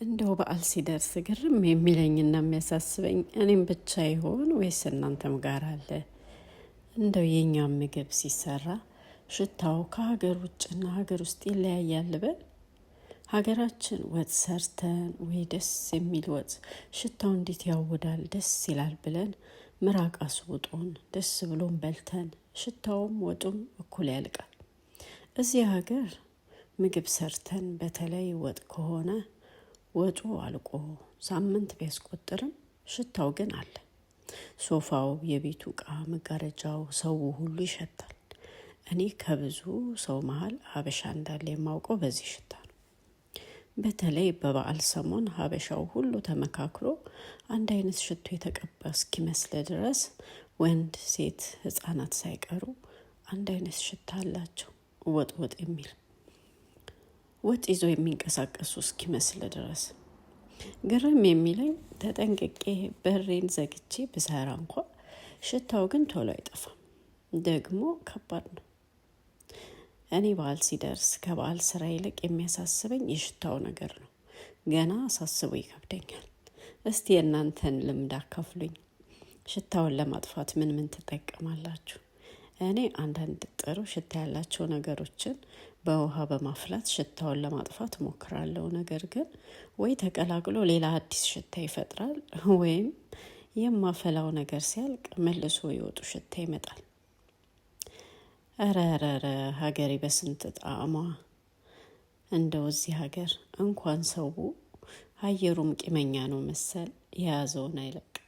እንደው በዓል ሲደርስ ግርም የሚለኝና የሚያሳስበኝ እኔም ብቻ ይሆን ወይስ እናንተም ጋር አለ? እንደው የኛም ምግብ ሲሰራ ሽታው ከሀገር ውጭና ሀገር ውስጥ ይለያያል በል። ሀገራችን ወጥ ሰርተን ወይ ደስ የሚል ወጥ ሽታው እንዴት ያውዳል ደስ ይላል ብለን ምራቅ አስውጦን ደስ ብሎን በልተን ሽታውም ወጡም እኩል ያልቃል። እዚህ ሀገር ምግብ ሰርተን በተለይ ወጥ ከሆነ ወጡ አልቆ ሳምንት ቢያስቆጥርም ሽታው ግን አለ። ሶፋው፣ የቤቱ እቃ፣ መጋረጃው፣ ሰው ሁሉ ይሸታል። እኔ ከብዙ ሰው መሀል ሀበሻ እንዳለ የማውቀው በዚህ ሽታ ነው። በተለይ በበዓል ሰሞን ሀበሻው ሁሉ ተመካክሮ አንድ አይነት ሽቶ የተቀባ እስኪመስል ድረስ ወንድ፣ ሴት፣ ሕጻናት ሳይቀሩ አንድ አይነት ሽታ አላቸው። ወጥ ወጥ የሚል ወጥ ይዞ የሚንቀሳቀሱ እስኪመስል ድረስ። ግርም የሚለኝ ተጠንቅቄ በሬን ዘግቼ ብሰራ እንኳ ሽታው ግን ቶሎ አይጠፋም። ደግሞ ከባድ ነው። እኔ በዓል ሲደርስ ከበዓል ስራ ይልቅ የሚያሳስበኝ የሽታው ነገር ነው። ገና ሳስበው ይከብደኛል። እስቲ የእናንተን ልምድ አካፍሉኝ። ሽታውን ለማጥፋት ምን ምን ትጠቀማላችሁ? እኔ አንዳንድ ጥሩ ሽታ ያላቸው ነገሮችን በውሃ በማፍላት ሽታውን ለማጥፋት እሞክራለሁ። ነገር ግን ወይ ተቀላቅሎ ሌላ አዲስ ሽታ ይፈጥራል፣ ወይም የማፈላው ነገር ሲያልቅ መልሶ የወጡ ሽታ ይመጣል። እረ እረ እረ ሀገሬ በስንት ጣዕሟ! እንደው እዚህ ሀገር እንኳን ሰው አየሩም ቂመኛ ነው መሰል የያዘውን አይለቅም።